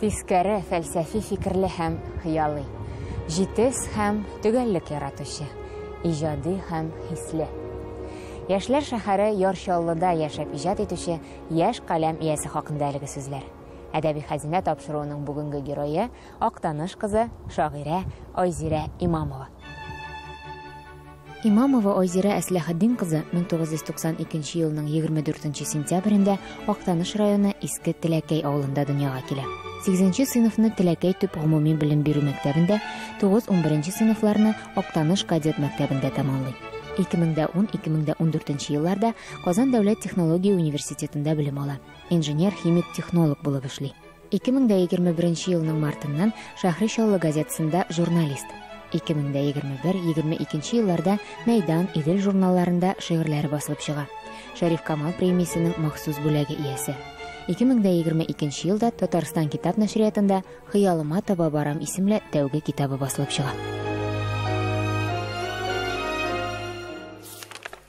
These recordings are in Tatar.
Тискәре, фәлсәфи фикерле һәм хыялый. Җитез һәм төгәллек яратучы. Иҗади һәм хисле. Яшьләр шәһәре Яр Чаллыда яшәп иҗат итүче яшь каләм иясе хакында әлеге сүзләр. Әдәби хәзинә тапшыруының бүгенге герое Актаныш кызы, шагыйрә Айзирә Имамова. Имамова Айзирә Әсләхетдин кызы 1992 елның 24 сентябрендә Актаныш районы Иске Теләкәй авылында дөньяга килә. 8 сыйныфны Теләкәй төп гомуми белем бирү мәктәбендә, 9-11 сыйныфларны Актаныш кадет мәктәбендә тәмамлый. 2010-2014 елларда Казан дәүләт технология университетында белем ала. Инженер-химик-технолог булып эшли. 2021 елның мартыннан Шәһри Чаллы газетасында журналист. 2021-22 елларда Мәйдан, Идел журналларында шигырьләре басылып чыга. Шәриф Камал премиясенең махсус бүләге иясе. 2022 елда Татарстан китап нәшриятында Хыялыма таба барам исемле тәүге китабы басылып чыга.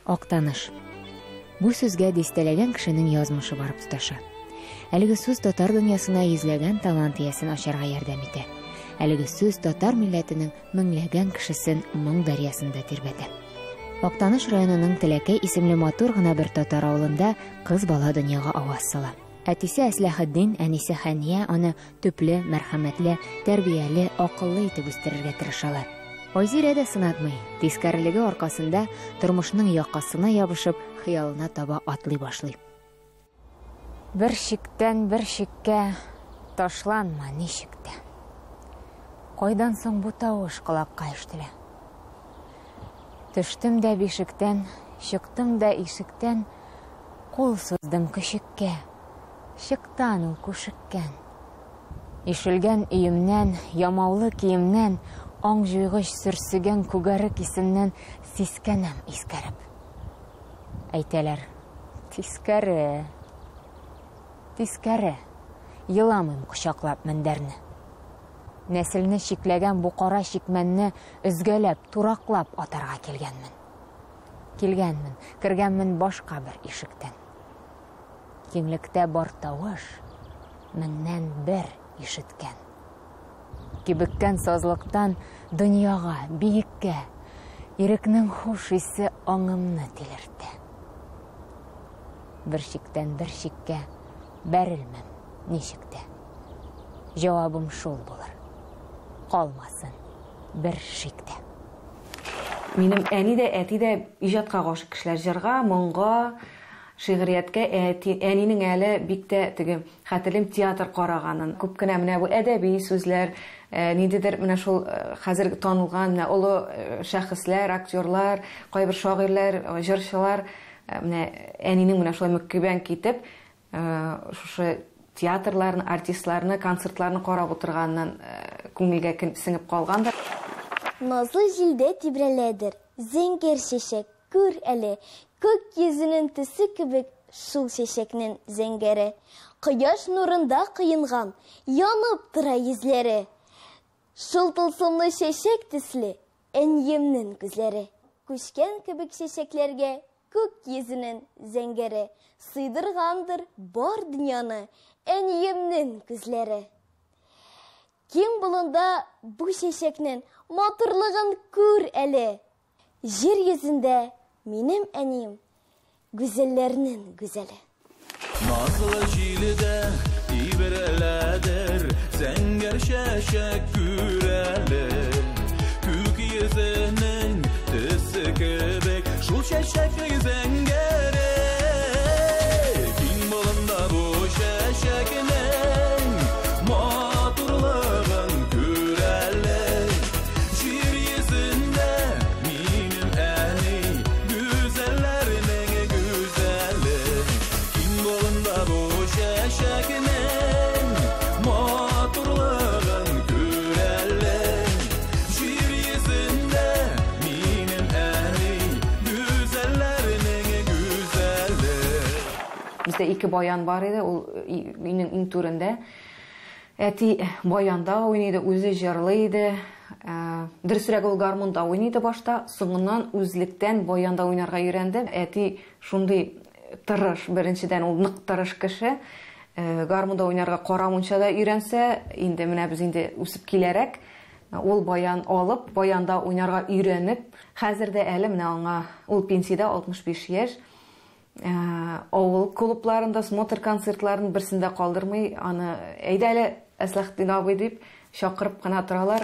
Актаныш. Бу сүзгә дистәләгән кешенең язмышы барып тоташа. Әлеге сүз татар дөньясына йөзләгән талант иясен ачарга ярдәм итә. Әлеге сүз татар милләтенең меңләгән кешесен моң дәрьясында тирбәтә. Актаныш районының Теләкәй исемле матур гына бер татар авылында кыз бала дөньяга аваз сала. Әтисе Әсләхетдин, әнисе Хәния аны төпле, мәрхәмәтле, тәрбияле, акыллы итеп үстерергә тырышалар. Айзирә дә сынатмый, тискәрелеге аркасында тормышның якасына ябышып, хыялына таба атлый башлый. Бер чиктән бер чиккә ташланма ничек тә. Кайдан соң бу тавыш колакка ишетелә? Төштем дә бишектән, чыктым да ишектән, кул суздым көчеккә. Чыктан ул күшеккән. Ишелгән өемнән, ямаулы киемнән, аң җуйгыч сөрсегән күгәрек исеннән сискәнәм искәреп. Әйтәләр, тискәре, тискәре, еламыйм кочаклап мендәрне. Нәселне чикләгән бу кара чикмәнне өзгәләп, тураклап атарга килгәнмен. Килгәнмен, кергәнмен башка бер ишектән. Киңлектә бар тавыш, меңнән бер ишеткән. Кибеккән сазлыктан дөньяга, биеккә, ирекнең хуш исе аңымны тилертә. Бер чиктән бер чиккә бәрелмәм ничек тә. Җавабым шул булыр. Калмасын бер шик тә. Минем әни дә, әти дә иҗатка гашыйк кешеләр. Җырга, моңга, шигърияткә. Әти, әнинең әле бик тә теге, хәтерлим, театр караганын. Күп кенә менә бу әдәби сүзләр, ниндидер менә шул хәзер танылган менә олы шәхесләр, актерлар, кайбер шагыйрьләр, җырчылар, менә әнинең менә шулай мөккибән китеп, шушы театрларны, артистларны, концертларны карап утырганнан күңелгә сеңеп калгандыр. Назлы җилдә тибрәләдер, зәңгәр чәчәк, күр әле, күк йөзенең төсе кебек шул чәчәкнең зәңгәре. Кояш нурында коенган, янып тора йөзләре. Шул тылсымлы чәчәк төсле әниемнең күзләре. Күчкән кебек чәчәкләргә күк йөзенең зәңгәре. Сыйдыргандыр бар дөньяны әниемнең күзләре. Киң болында бу чәчәкнең матурлыгын күр әле. Җир йөзендә минем әнием гүзәлләрнең гүзәле. Назлы җилдә тибрәләдер, зәңгәр чәчәк күр әле. Күк йөзенең төсе кебек, шул чәчәкнең зәңгәре. Киң болында бу чәчәкнең матурлыгын күр әле. Җир йөзендә минем әни, гүзәлләрнең гүзәле. Киң болында бу чәчәкнең матурлыгын күр әле. Җир йөзендә минем әни, гүзәлләрнең гүзәле. Бездә ике баян бар иде, ул өйнең иң түрендә. Әти баянда уйный иде, үзе җырлый иде. Дөресрәге ул гармунда уйный иде башта, соңыннан үзлектән баянда уйнарга өйрәнде. Әти шундый тырыш, беренчедән ул нык тырыш кеше. Гармунда уйнарга кара мунчада өйрәнсә, инде менә без инде үсеп киләрәк, ул баян алып, баянда уйнарга өйрәнеп, хәзер дә әле менә аңа, ул пенсиядә, 65 яшь, авыл клубларында, смотр концертларын берсен дә калдырмый, аны әйдә әле, Әсләхетдин абый дип чакырып кына торалар.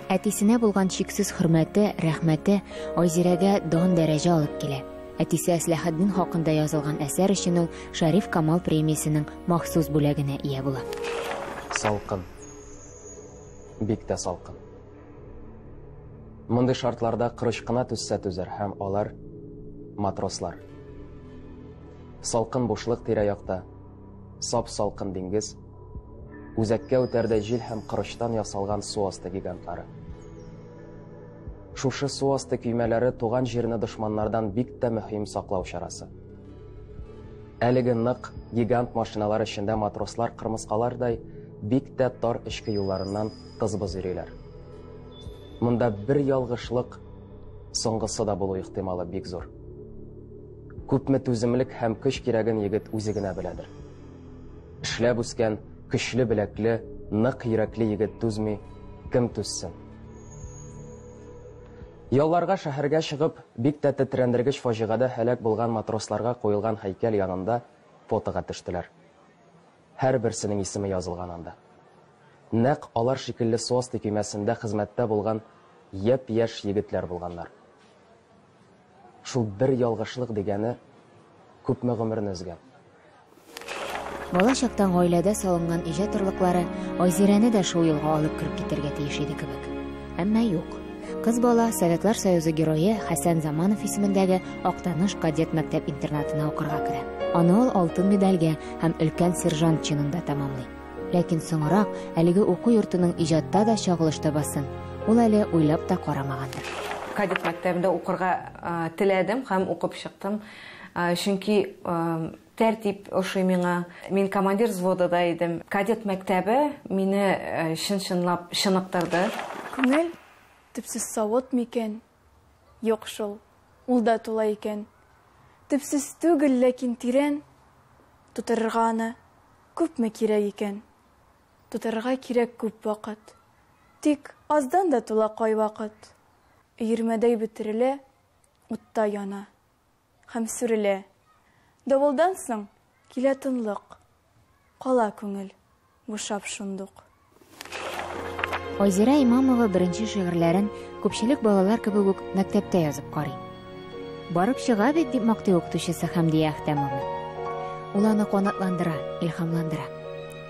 Әтисенә булган чиксез хөрмәте, рәхмәте Айзирәгә дан-дәрәҗә алып килә. Әтисе Әсләхетдин хакында язылган әсәр өчен ул Шәриф Камал премиясенең махсус бүләгенә ия була. Салкын. Бик тә салкын. Мондый шартларда корыч кына түзсә түзәр, һәм алар матрослар. Салкын бушлык тирә-якта, сап-салкын диңгез, үзәккә үтәрдәй җил һәм корычтан ясалган су асты гигантлары. Шушы су асты көймәләре туган җирне дошманнардан бик тә мөһим саклау чарасы. Әлеге нык гигант машиналар эчендә матрослар кырмыскалардай бик тә тар эчке юлларыннан тыз-быз йөриләр. Монда бер ялгышлык соңгысы да булу ихтималы бик зур. Күпме түземлек һәм көч кирәген егет үзе генә беләдер. Эшләп үскән, көчле беләкле, нык йөрәкле егет түзми, кем түзсен? Ялларга шәһәргә чыгып, бик тә тетрәндергеч фаҗигадә һәлак булган матросларга куелган һәйкәл янында фотога төштеләр. Һәрберсенең исеме язылган анда. Нәкъ алар шикелле су асты көймәсендә хезмәттә булган япь-яшь егетләр булганнар. Шул бер ялгышлык дигәне күпме гомерне өзгән. Бала чактан гаиләдә салынган иҗат орлыклары Айзирәне дә шул юлга алып кереп китәргә тиеш иде кебек. Әмма юк. Кыз бала Советлар Союзы герое Хәсән Заманов исемендәге Актаныш кадет мәктәп-интернатына укырга керә. Аны ул алтын медальгә һәм өлкән сержант чинында тәмамлый. Ләкин соңрак әлеге уку йортының иҗатта да чагылыш табасын ул әле уйлап та карамагандыр. Кадет мәктәбендә укырга теләдем һәм укып чыктым. Чөнки тәртип ошый миңа. Мин командир взводында идем. Кадет мәктәбе мине чын-чынлап чыныктырды. Күңел төпсез савыт микән? Юк шул, ул да тула икән. Төпсез түгел, ләкин тирән. Тутырырга аны күпме кирәк икән? Тутырырга кирәк күп вакыт. Тик аздан да тула кайвакыт. Өермәдәй бөтерелә, утта яна һәм сүрелә. Давылдан соң килә тынлык, кала күңел бушап шундук. Айзирә Имамова беренче шигырьләрен күпчелек балалар кебек үк мәктәптә язып карый. Барып чыга бит, дип мактый укытучысы Хәмдия Әхтәмовна. Ул аны канатландыра, илһамландыра.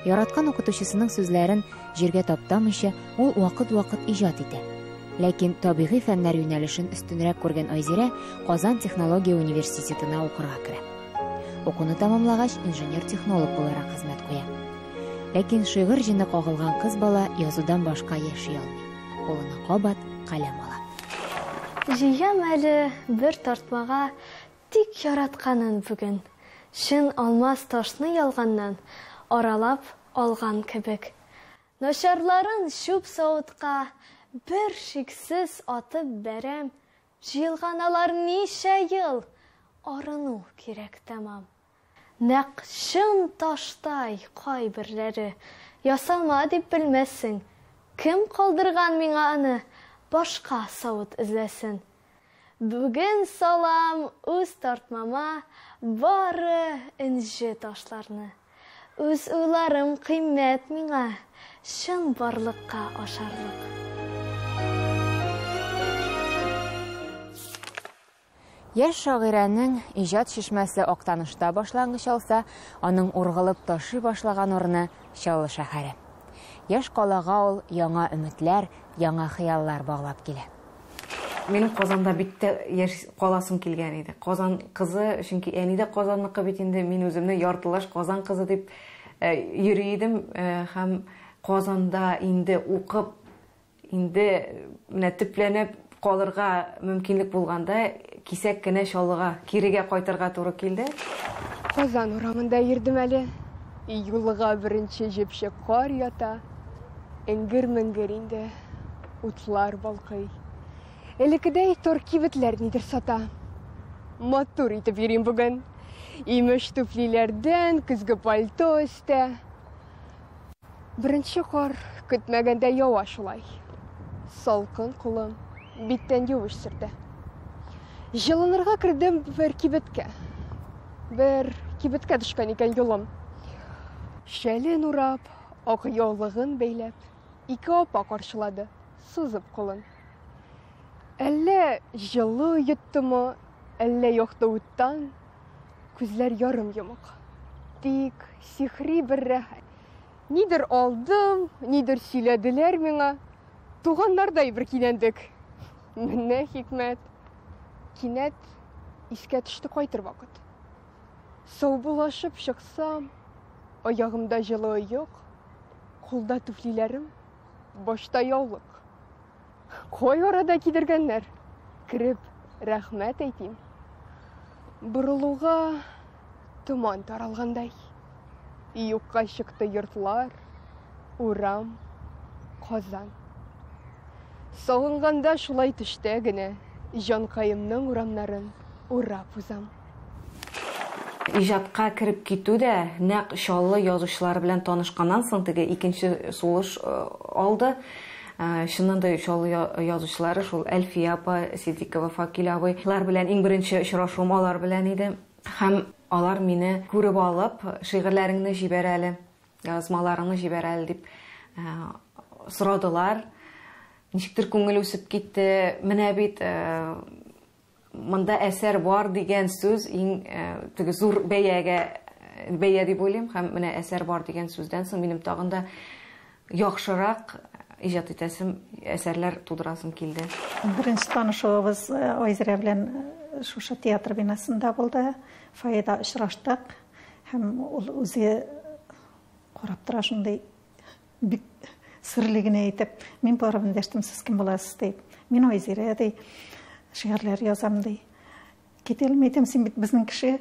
Яраткан укытучысының сүзләрен җиргә таптамыйча, ул вакыт-вакыт иҗат итә. Ләкин табигый фәннәр юнәлешен өстенрәк күргән Айзирә Казан технология университетына укырга керә. Укуны тәмамлагач, инженер-технолог буларак хезмәт куя. Ләкин шигырь җене кагылган кыз бала язудан башка яши алмый. Кулына кабат каләм ала. Җыям әле бер тартмага тик яратканын бүген. Чын алмаз ташны ялганнан аралап алган кебек. Начарларын чүп савытка бер шиксез атып бәрәм. Җыелган алар ничә ел, арыну кирәк тәмам. Нәкъ чын таштай кайберләре, ясалма дип белмәссең. Кем калдырган миңа аны, башка савыт эзләсен. Бүген салам үз тартмама бары энҗе ташларны. Үз уйларым кыйммәт миңа, чын барлыкка ашарлык. Яшь шагыйрәнең иҗат чишмәсе Актанышта башлангыч алса, аның ургылып ташый башлаган урыны Чаллы шәһәре. Яшь калага ул яңа өметләр, яңа хыяллар баглап килә. Минем Казанда бик тә яшь каласым килгән иде. Казан кызы, чөнки әни дә Казанныкы бит инде, мин үземне яртылаш Казан кызы дип йөри идем һәм Казанда инде укып, инде менә төпләнеп калырга мөмкинлек булганда кисәк кенә Чаллыга кирегә кайтырга туры килде. Казан урамында йөрдем әле. Юлга беренче җепшек кар ята. Эңгер-меңгер инде. Утлар балкый. Элеккедәй тор кибетләр нидер сата. Матур итеп йөрим бүген. Имеш туфлиләрдән, көзге пальто өстә. Беренче кар көтмәгәндә ява шулай. Салкын кулым биттән юеш сөртә. Җылынырга кердем бер кибеткә. Бер кибеткә төшкән икән юлым. Шәлен урап, ак яулыгын бәйләп, ике апа каршылады, сузып кулын. Әллә җылы йоттымы, әллә якты уттан, күзләр ярым йомык. Тик сихри бер рәхәт. Нидер алдым, нидер сөйләделәр миңа. Туганнардай бер кинәндек. Менә хикмәт. Кинәт искә төште кайтыр вакыт. Саубуллашып чыксам, аягымда җылы оек, кулда туфлиләрем, башта яулык. Кай арада кидергәннәр? Кереп, рәхмәт әйтим. Борылуга томан таралгандай. Юкка чыкты йортлар, урам, Казан. Сагынганда шулай төштә генә җанкаемның урамнарын урап узам. Иҗатка кереп китү дә нәкъ Чаллы язучылары белән танышканнан соң теге икенче сулыш алды. Чыннан да Чаллы язучылары шул Әлфия апа Ситдикова, Факил абыйлар белән иң беренче очрашуым алар белән иде. Һәм алар мине күреп алып, шигырьләреңне җибәр әле, язмаларыңны җибәр әле дип сорадылар. Ничектер күңел үсеп китте. Менә бит монда әсәр бар дигән сүз иң теге зур бәягә бәя дип уйлыйм. Һәм менә әсәр бар дигән сүздән соң минем тагын да яхшырак иҗат итәсем, әсәрләр тудырасым килде. Беренче танышуыбыз Айзирә белән шушы театр бинасында булды. Фойеда очраштык. Һәм ул үзе карап тора шундый бик серле генә итеп. Мин барып эндәштем, сез кем буласыз дип. Мин Айзирә ди, шигырьләр язам ди. Китәлем әйтәм, син бит безнең кеше.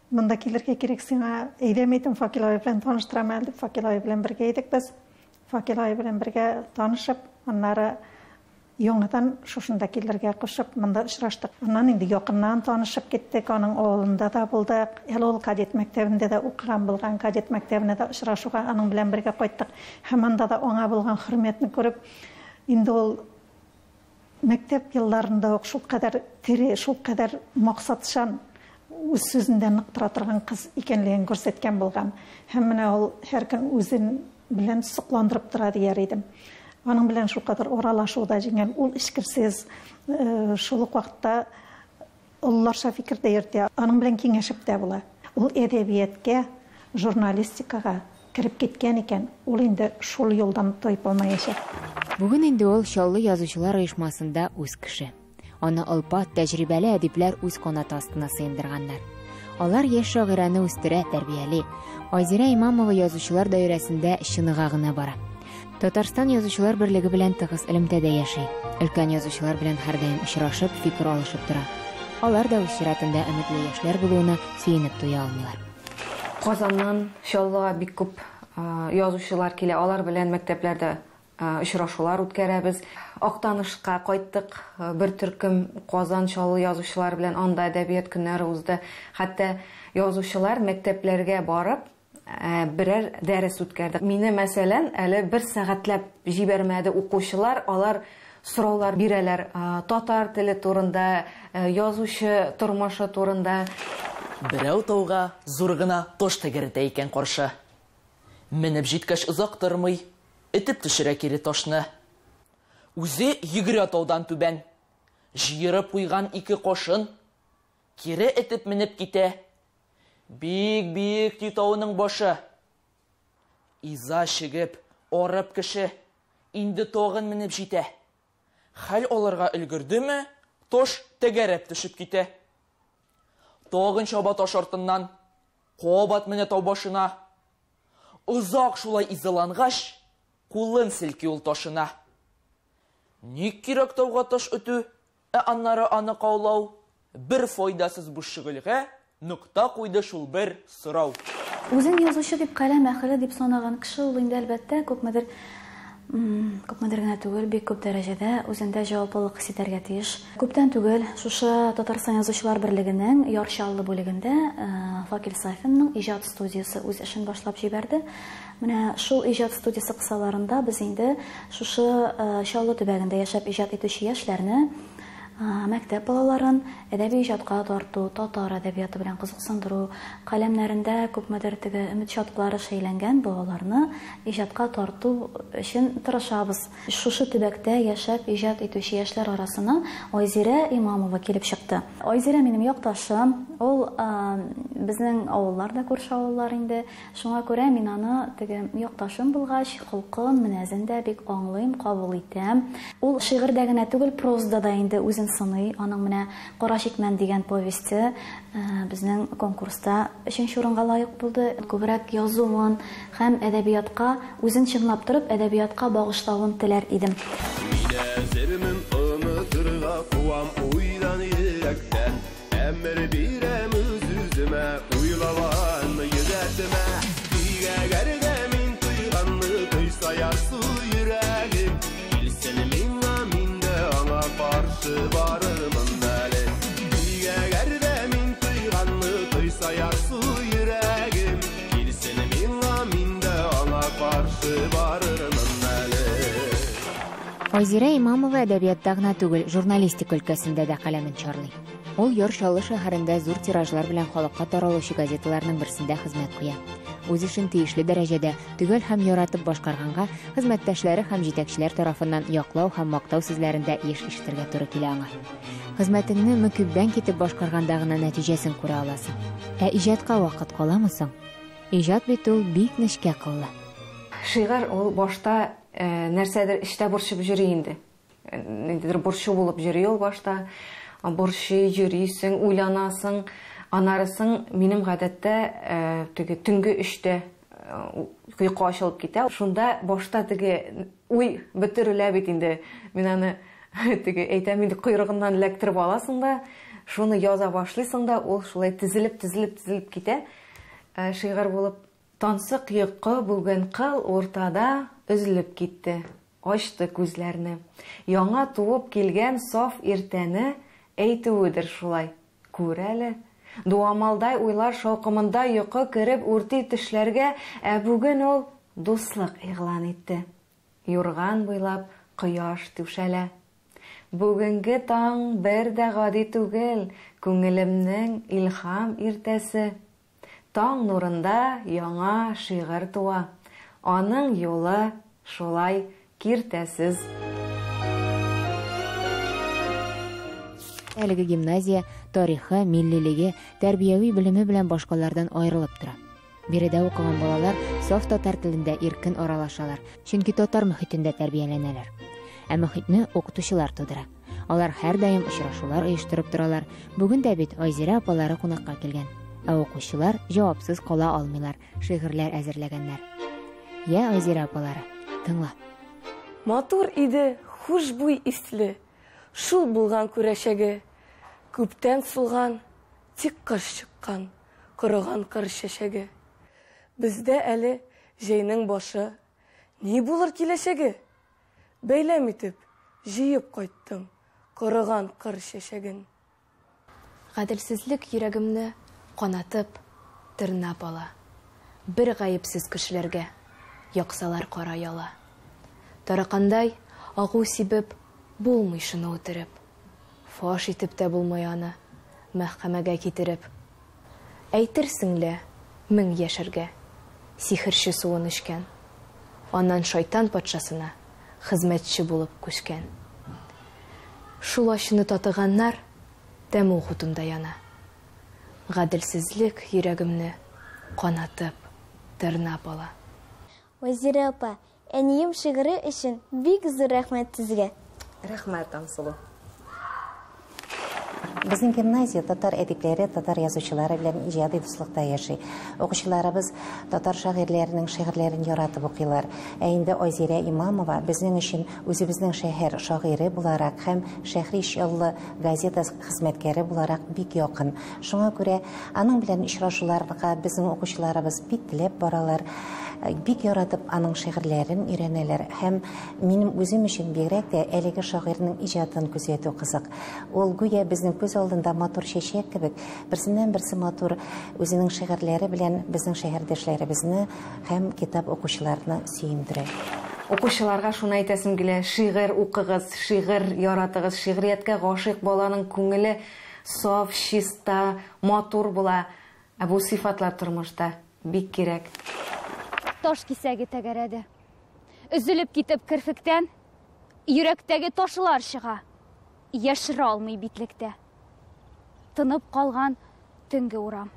Монда килергә кирәк сиңа. Әйдәм әйтәм, Факил абый белән таныштырам әле дип. Факил абый белән бергә идек без. Факил абый белән бергә танышып, аннары яңадан шушында килергә кушып, монда очраштык. Аннан инде якыннан танышып киттек, аның авылында да булдык. Әле ул кадет мәктәбендә дә укыган булган, кадет мәктәбенә дә очрашуга аның белән бергә кайттык. Һәм анда да аңа булган хөрмәтне күреп, инде ул мәктәп елларында ук шул кадәр тере, шул кадәр максатчан, үз сүзендә нык тора торган кыз икәнлеген күрсәткән булган. Һәм менә ул һәр көн үзен белән сокландырып тора дияр идем. Аның белән шул кадәр аралашу да җиңел, ул эчкерсез, шул ук вакытта олыларча фикер дә йөртә, аның белән киңәшеп тә була. Ул әдәбияткә, журналистикага кереп киткән икән, ул инде шул юлдан тайпылмаячак. Бүген инде ул Чаллы язучылар оешмасында үз кеше. Аны олпат, тәҗрибәле әдипләр үз канаты астына сыендырганнар. Алар яшь шагыйрәне үстерә, тәрбияли. Айзирә Имамова язучылар даирәсендә чыныга гына бара. Татарстан язучылар берлеге белән тыгыз элемтәдә яши. Өлкән язучылар белән һәрдаим очрашып, фикер алышып тора. Алар да үз чиратында өметле яшьләр булуына сөенеп туя алмыйлар. Казаннан Чаллыга бик күп язучылар килә. Алар белән мәктәпләрдә очрашулар үткәрәбез. Актанышка кайттык, бер төркем Казан Чаллы язучылар белән анда әдәбият көннәре узды. Хәтта язучылар мәктәпләргә барып, берәр дәрес үткәрде. Мине, мәсәлән, әле бер сәгатьләп җибәрмәде укучылар, алар сораулар бирәләр, татар теле турында, язучы тормышы турында. Берәү тауга зур гына таш тәгәрәтә икән каршы. Менеп җиткәч озак тормый, этеп төшерә кире ташны. Үзе йөгерә таудан түбән. Җыерып куйган ике кошын кире этеп менеп китә. Бик биек ди тауның башы. Иза чигеп, арып кеше инде тагын менеп җитә. Хәл алырга өлгердеме, таш тәгәрәп төшеп китә. Тагын чаба таш артыннан, кабат менә тау башына. Озак шулай изалангач, кулын селки ул ташына. Ник кирәк тауга таш өтү, ә аннары аны каулау? Бер файдасыз бу шөгыльгә нокта куйды шул бер сорау. Үзен язучы дип, каләм әһеле дип санаган кеше ул инде, әлбәттә, күпмедер, күпмедер генә түгел, бик күп дәрәҗәдә үзендә җаваплылык хис итәргә тиеш. Күптән түгел шушы Татарстан Язучылар берлегенең Яр Чаллы бүлегендә Факил Сафинның иҗат студиясе үз эшен башлап җибәрде. Менә шул иҗат студиясе кысаларында без инде шушы Чаллы төбәгендә яшәп иҗат итүче яшьләрне, мәктәп балаларын әдәби иҗатка тарту, татар әдәбияты белән кызыксындыру, каләмнәрендә күпмедер теге өмет чаткылары шәйләнгән балаларны иҗатка тарту өчен тырышабыз. Шушы төбәктә яшәп иҗат итүче яшьләр арасыннан Айзирә Имамова килеп чыкты. Айзирә минем якташым, ул безнең авыллар да күрше авыллар инде. Шуңа күрә мин аны теге якташым булгач, холкын, менәзен дә бик аңлыйм, кабул итәм. Ул шигырьдә генә түгел, прозада да инде үзен сыный. Аның менә Кара чикмән дигән повесте безнең конкурста өченче урынга лаек булды. Күбрәк язуын һәм әдәбиятка, үзен чынлап торып әдәбиятка багышлавын теләр идем. Мин әзермен онытырга, куам уйдан йөрәктән. Әмер бирәм үз-үземә, уйлавын йөдәтмә. Тик әгәр дә мин тойганны тойса ярсу йөрәгем, килсен миңа, мин дә аңа каршы барырмын әле. Тик әгәр дә мин тойганны тойса ярсу йөрәгем, килсен миңа, мин дә аңа каршы барырмын әле. Айзирә Имамова әдәбиятта гына түгел, журналистика өлкәсендә дә каләмен чарлый. Ул Яр Чаллы шәһәрендә зур тиражлар белән халыкка таралучы газеталарның берсендә хезмәт куя. Үз эшен тиешле дәрәҗәдә, төгәл һәм яратып башкарганга, хезмәттәшләре һәм җитәкчеләр тарафыннан яклау һәм мактау сүзләрен дә еш ишетергә туры килә аңа. Хезмәтеңне мөкиббән китеп башкарганда гына нәтиҗәсен күрә аласың. Ә иҗатка вакыт каламы соң? Иҗат бит ул бик нечкә кыллы. Шигырь ул башта нәрсәдер эчтә борчып йөри инде. Ниндидер борчу булып йөри ул башта. Борчый йөрисең, уйланасың. Анарысын минем гадәттә теге төнге өчтә йокы ачылып китә. Шунда башта теге уй бөтерелә бит инде. Мин аны теге әйтәм инде, койрыгыннан эләктереп аласың да, шуны яза башлыйсың да, ул шулай тезелеп, тезелеп, тезелеп китә. Шигырь булып. Тансык йокы бүген кыл уртада өзелеп китте. Ачты күзләрне. Яңа туып килгән саф иртәне әйтүедер шулай. Күр әле. Дуамалдай уйлар шаукымында йокы кереп үрти төшләргә, ә бүген ул дуслык игълан итте. Юрган буйлап кояш түшәлә. Бүгенге таң бер дә гади түгел, күңелемнең илһам иртәсе. Таң нурында яңа шигырь туа. Аның юлы шулай киртәсез. Әлеге гимназия тарихы, миллилеге, тәрбияви белеме белән башкалардан аерылып тора. Биредә укыган балалар саф татар телендә иркен аралашалар, чөнки татар мөхитендә тәрбияләнәләр. Ә мөхитне укытучылар тудыра. Алар һәрдаим очрашулар оештырып торалар. Бүген дә бит Айзирә апалары кунакка килгән. Ә укучылар җавапсыз кала алмыйлар, шигырьләр әзерләгәннәр. Йә, Айзирә апалары, тыңла. Матур иде, хушбуй исле, шул булган күрәчәге. Күптән сулган, тик кыш чыккан, корыган кыр чәчәге. Бездә әле җәйнең башы, ни булыр киләчәге? Бәйләм итеп, җыеп кайттым, корыган кыр чәчәген. Гаделсезлек йөрәгемне канатып, тырнап ала. Бер гаепсез кешеләргә яксалар кара яла. Таракандай агу сибеп, булмый шуны үтереп. Фаш итеп тә булмый аны, мәхкәмәгә китереп. Әйтерсең лә, мең яшәргә сихерче суын эчкән. Аннан шайтан патшасына хезмәтче булып күчкән. Шул ачыны татыганнар тәмуг утында яна. Гаделсезлек йөрәгемне канатып, тырнап ала. Вәзирә апа, әнием шигыре өчен бик зур рәхмәт сезгә. Рәхмәт, Ансылу. Безнең гимназия татар әдипләре, татар язучылары белән иҗади дуслыкта яши. Укучыларыбыз татар шагыйрьләренең шигырьләрен яратып укыйлар. Ә инде Айзирә Имамова безнең өчен үзебезнең шәһәр шагыйре буларак һәм Шәһри Чаллы газетасы хезмәткәре буларак бик якын. Шуңа күрә аның белән очрашуларга безнең укучыларыбыз бик теләп баралар, бик яратып аның шигырьләрен өйрәнәләр һәм минем үзем өчен бигрәк тә әлеге шагыйрьнең иҗатын күзәтү кызык. Ул гүя безнең күз алдында матур чәчәк кебек, берсеннән-берсе матур үзенең шигырьләре белән безнең шәһәрдәшләребезне һәм китап укучыларны сөендерә. Укучыларга шуны әйтәсем килә, шигырь укыгыз, шигырь яратыгыз, шигърияткә гашыйк баланың күңеле саф, чиста, матур була. Ә бу сыйфатлар тормышта бик кирәк. Таш кисәге тәгәрәде. Өзелеп китеп керфектән, йөрәктәге ташлар чыга. Яшерә алмый битлектә. Тынып калган төнге урам.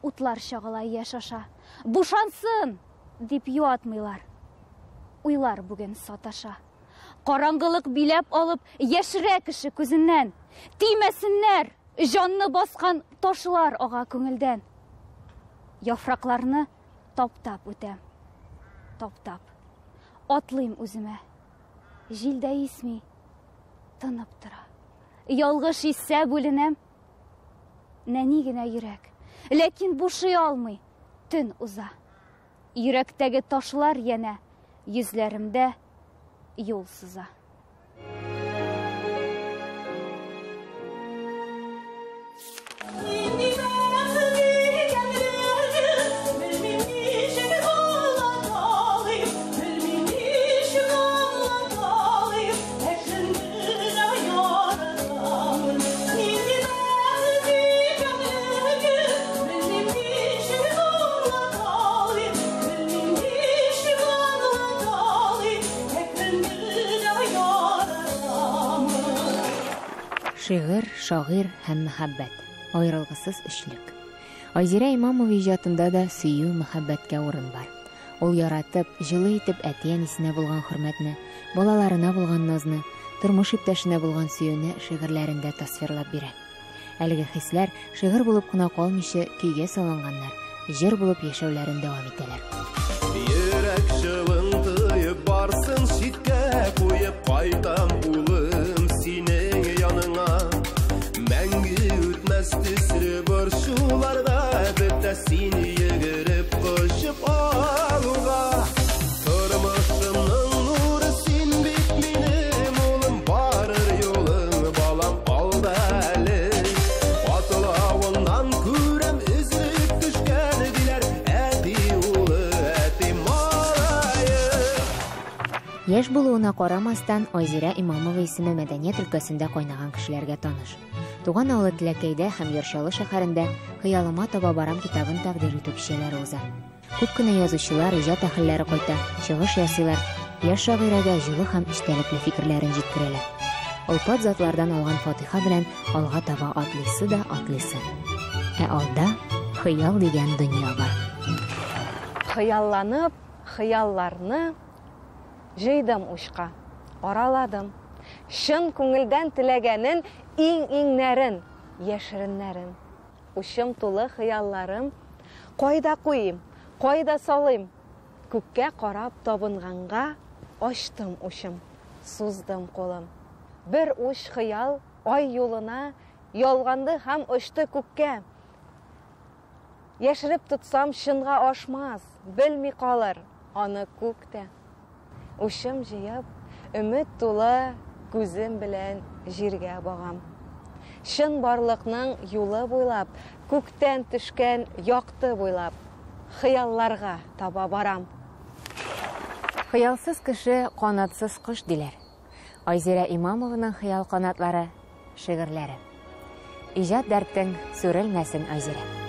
Утлар чагыла яшь аша. Бушансын! Дип юатмыйлар. Уйлар бүген саташа. Караңгылык биләп алып, яшерә кеше күзеннән. Тимәсеннәр! Җанны баскан ташлар ага күңелдән. Яфракларны таптап үтәм. Таптап. Атлыйм үземә. Җил дә исми. Тынып тора. Ялгыш иссә бүленәм. Нәни генә йөрәк. Ләкин бушый алмый. Төн уза. Йөрәктәге ташлар янә йөзләремдә юл сыза. Шигырь, шагыйрь һәм мәхәббәт. Аерылгысыз өчлек. Айзирә Имамова иҗатында да сөю, мәхәббәткә урын бар. Ул яратып, җылы итеп әти-әнисенә булган хөрмәтне, балаларына булган назны, тормыш иптәшенә булган сөюне шигырьләрендә тасвирлап бирә. Әлеге хисләр шигырь булып кына калмыйча көйгә салынганнар, җыр булып яшәүләрен дәвам итәләр. Йөрәк җылын тоеп барсын читкә куеп кайтам улым синең яныңа. Мәңге үтмәс төсле борчуларда бетә сине йөгереп кочып алуга. Тормышымның нуры син бит минем улым, барыр юлың балам алда әле. Атлавыңнан күрәм өзелеп төшкән диләр, әти улы, әти малае. Яшь булуына карамастан, Айзирә Имамова исеме мәдәният өлкәсендә кайнаган кешеләргә таныш. Туган авылы Теләкәйдә һәм Яр Чаллы шәһәрендә Хыялыма таба барам китабын тәкъдир итү кичәләре уза. Күп кенә язучылар, иҗат әһелләре кайта, чыгыш ясыйлар, яшь шагыйрәгә җылы һәм эчтәлекле фикерләрен җиткерәләр. Олпат затлардан алган фатиха белән алга таба атлыйсы да атлыйсы. Ә алда хыял дигән дөнья бар. Хыялланып, хыялларны җыйдым учка, араладым. Чын күңелдән теләгәнен, иң-иңнәрен, яшереннәрен. Учым тулы хыялларым, кайда куйым, кайда салыйм? Күккә карап табынганга ачтым учым, суздым кулым. Бер уч хыял ай юлына ялганды һәм очты күккә. Яшереп тотсам чынга ашмас, белми калыр аны күктә. Учым җыеп, өмет тулы күзем белән җиргә багам. Чын барлыкның юлы буйлап, күктән төшкән якты буйлап, хыялларга таба барам. Хыялсыз кеше канатсыз кош диләр. Айзирә Имамованың хыял канатлары, шигырьләре. Иҗат дәртең сүрелмәсен, Айзирә.